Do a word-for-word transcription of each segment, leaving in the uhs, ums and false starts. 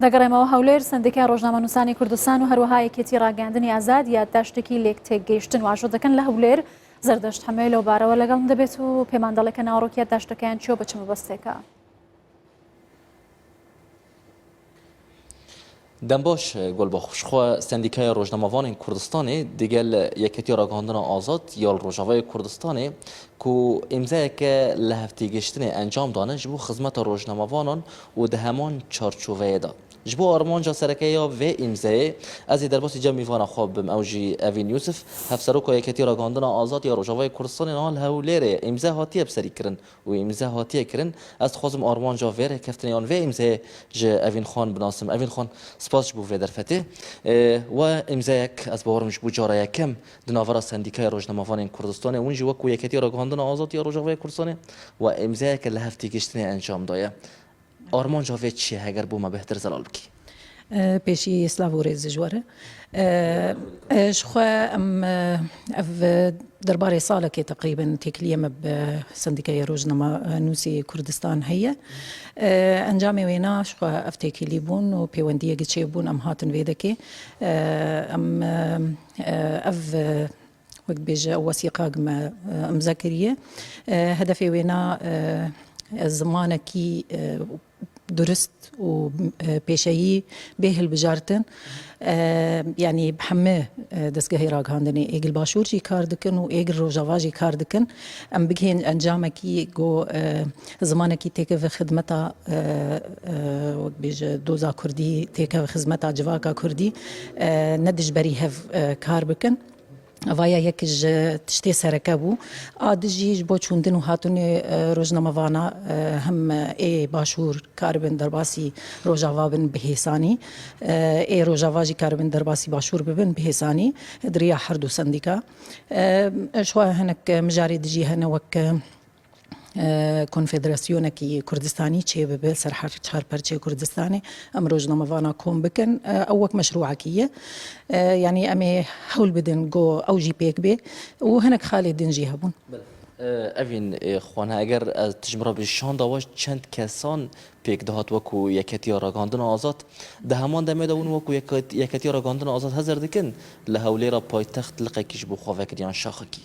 دەگەڕێمەوە هەولێر. سندیکای ڕۆژنامەنووسانی کوردستان و هەروەها یەکێتی ڕاگەاندنی ئازاد یادداشتێکی لێکتێگەیشتن واژۆ دەکەن لە هەولێر. زەردەشت حەمەی لەو بارەوە لەگەڵم دەبێت و پێمان دەڵێ کە ناوەڕۆکی یادداشتەکەیان چییە و بە چ مەبەستێکە. Dem baş, Gulbax. Ji xwe Sendîkaya Rojnamevanên Kurdistanê digel Yeketiya Ragihandina Azad ya li Rojavayê Kurdistanê ku îmzayeke lihevtêgiştinê encam dane ji bo xizmeta rojnamevanan û di heman çarçoveyê de. Ji bo armanca sereke ya vê îmzeyê, ez ê derbasî cem mîvana xwe bim, ew jî Evîn Yûsif, Hevseroka Yeketiya Ragihandina Azad ya Rojavayê Kurdistanê niha li Hewlêrê ye. Îmze hatiye biserîkirin û îmze hatiye kirin. Ez dixwazim armanca vê rêkeftinê yan vê îmzeyê ji Evîn Xan binasim. Evîn Xan, spas ji bo vê derfetê. Ê, we îmzeyek, ez bawerim ji bo cara yekem di navbera Sendîkaya Rojnamevanên Kurdistanê, hûn jî wekû Yeketiya Ragihandina Azad ya Rojavayê Kurdistanê, we îmzeyeke lihevtêgiştinê encam daye. Armanca vê çi ye, heger bo me bêhtir zelal bikî? Pêşî silav û rêz ji we re. Ji xwe em ev derbarê salekê teqrîben têkiliyê me bi Sendîkayê Rojnamanûsê Kurdistan heye. Encamê wêna ji xwe ev têkilî bûn û pêwendiyekî çêbûn, em hatin vê dekê. Em ev wek dibêje ew wesîqak me imze kiriye. Hedefê wêna zimanekî durist û pêşeyî bê hilbijartin, yanî bi hemî destgehê ragihandinê êgil Başûr jî kar dikin û êgil Rojava jî kar dikin. Em bigihên encamekî ku zimanekî têkeve xidmeta, wek bêje doza kurdî, têkeve xizmeta civaka kurdî, ne dijberî hev kar bikin. Vaya yek ji tiştê sereke bû. A di jî ji bo çûndin û hatinê, e, rojnamevana, e, hem ê Başûr karibin derbasî Rojava bin bi hêsanî. E, ê Rojava jî karibin derbasî Başûr bibin bi hêsanî. Di riya her du sendîka. E, ji xwe hinek mijarê di jî hene wek, e, e, konfederasyonekî Kurdistanî çêbibe ser her çar perçeyê Kurdistanê, em rojnamevana kom bikin. E, ew wek meşrûekî ye. E, yanî em ê hewl bidin ku ew jî pêk bê û hinek xalê din jî hebûn. Belê. E, Evîn, e, Xan, eger ez, tu ji min re bêjî, şanda we çend kesan pêk dihat wekû Yeketiya Ragihandina Azad? Di heman demê de hûn wekû Yeket-, Yeketiya Ragihandina Azad hizir dikin li Hewlêra paytext liqekî ji bo xwe vekiriyan, şaxekî?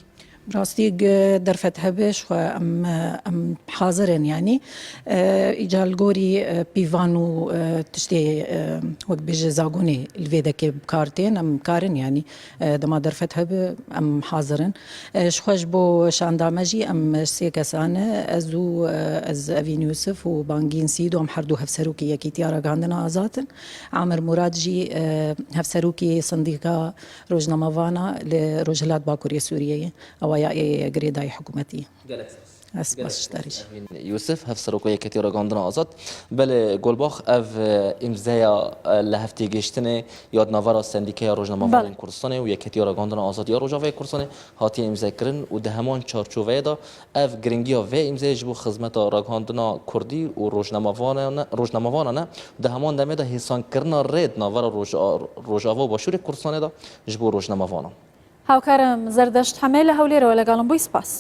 Bi rastî derfet hebe, ji xwe em, em hazir in, yanî, e, îca li gorî, e, pîvan û, e, tiştê, e, wek bêje zagonê li vê dekê bi kar tên, em karin, yanî, e, dema derfet hebe, em hazir in. E, ji xwe ji bo şanda me jî em sê kesan e, ez û, e, ez Evîn Yûsif û Bangîn Sîdo, em her du hevserokê Yekîtiya Ragihandina Azad in. Amir Murad jî, e, hevserokê Sendîka Rojnamevana li Rojhilat Bakurê Sûriyeyê, ewa ya ê girêdayî hikûmetî. Gelek spas. Ez spas ji te re jî. Evîn Yûsif, Hevseroka Yeketiya Ragihandina Azad. Belê, Golbax, ev, e, îmzeya, e, lihevtêgihiştinê ya di navbera Sendîkeya Rojnamevanên Kurdistanê û Yeketiya Ragihandina Azad ya Rojavayê Kurdistanê hatiye îmzekirin û di heman çarçoveyê de ev giringiya vê îmzeyê ji bo xizmeta ragihandina kurdî û rojnamevanan e, rojnamevanan e, di heman demê de hêsankirina rê di navbera Roj-, Rojava û Başûrê Kurdistanê de ji bo rojnamevanan. هاوکارم زەردەشت حەمەی لە هەولێرەوە لەگەڵم بووی، سپاس.